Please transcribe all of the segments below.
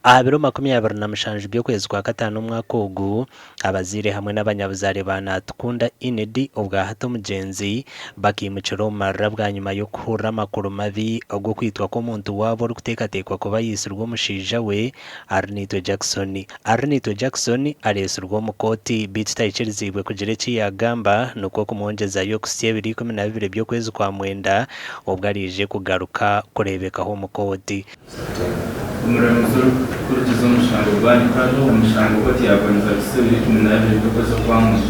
Aha biro 27 by'okwezi kwa kataano omwaka ogu, abazaire hamwe n'abanyabuzaare ba Natukunda Enid obwahati omugyenzi bakaimukira omu marira bwanyima y'okuhurira amakuru mabi og'okwitwa kw'omuntu waabo orikuteekateekwa kuba yaitsirwe omushaija we Arinaitwe Jackson. Arinaitwe Jackson areetsirwe omu kooti beitu taikiriziibwe kugira eki yaagamba nikwo kumwongyezayo okuhitsya ebiro 12 by'okwezi kwa mwenda obwo araije kugaruka kureebekaho omu kooti. Omuramuzi orikuhurikiza omushango gwa Nyikwajo omu mushango kooti yaagwongyeza kuhitsya ebiro 12 by'okwezi okwamwenda.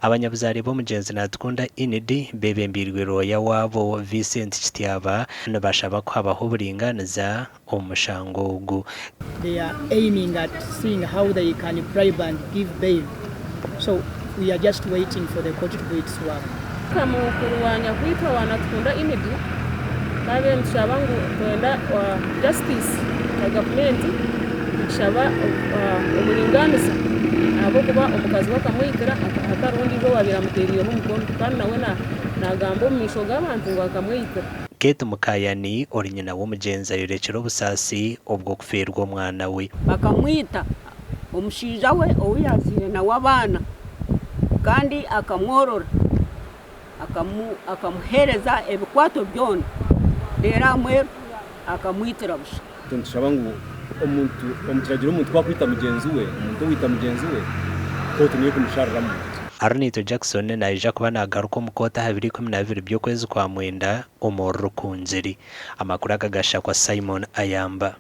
Abanyabuzaare b'omugyenzi Natukunda Enid beebembeirwe rooya waabo Vincent Kityaba nibashaba ku habaho oburingaaniza omu mushango ogu. They are aiming at seeing how they can bribe and give bail so we are just waiting for the court to do its work. Nka mukuru wa nyakwitwa wa Natukunda Enid, twabaire nitushaba ngu twenda justice nka gavumenti nitushaba oburingaaniza ahabw'okuba omukazi we akamwitira hatariho ondiijo owaabaire amuteeriireho omukono kandi nawe naagamba omu maisho g'abantu ngu akamwitira. Kate Mukayani ori nyina w'omugyenzi ayorekire obusaasi obw'okufeerwa omwana we. Bakamwita omushaija we ou yaazaire nawe abaana kandi akamworora, akamuheereza ebikwato byona reero ahamweru akamwitira busha. Itwe nitushaba ngu omuntu, omu kiragiro omuntu ku akwita mugyenzi we, omuntu owaita mugyenzi we, kooti niyo ekumushariramu. Arinaitwe Jackson naija kuba nagaruka omu kooti aha biro 12 by'okwezi kwa mwenda omu Rukungiri. Amakuru aga gashakwa Simon Ayamba.